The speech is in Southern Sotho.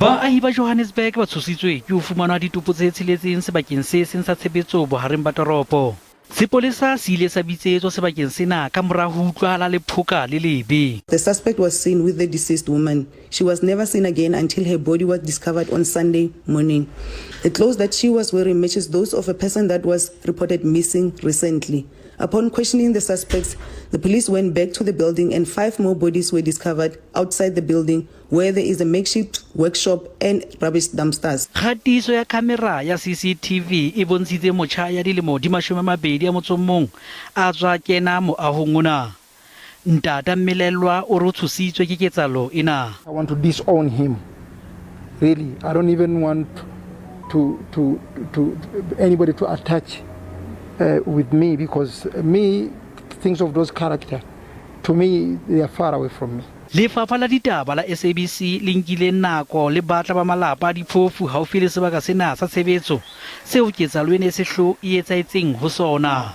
Baahi ba Johannesburg ba tshositswe ke ho fumanwa ditopo tse tsheletseng sebakeng se seng sa tshebetso bohareng ba toropo. Sepolesa se ile sa bitsetswa sebakeng sena ka mora ho utlwahala lephoka le lebe. The suspect was seen with the deceased woman. She was never seen again until her body was discovered on Sunday morning. The clothes that she was wearing matches those of a person that was reported missing recently. Upon questioning the suspects, the police went back to the building and five more bodies were discovered outside the building where there is a makeshift workshop and rubbish dumpsters. Kgatiso ya khamera ya CCTV e bontshitse motjha ya dilemo di 21 a tswa kena moahong ona. Ntata mmelellwa o re o tshositswe ke ketsahalo ena. I want to disown him. Really, I don't even want to to to anybody to attach with me because me things of those character to me they are far away from me. Lefapha la ditaba la SABC le nkile nako le batla ba malapa a diphofu haufi le sebaka sena sa tshebetso seo ketsahalo ena e sehloho e etsahetseng ho sona.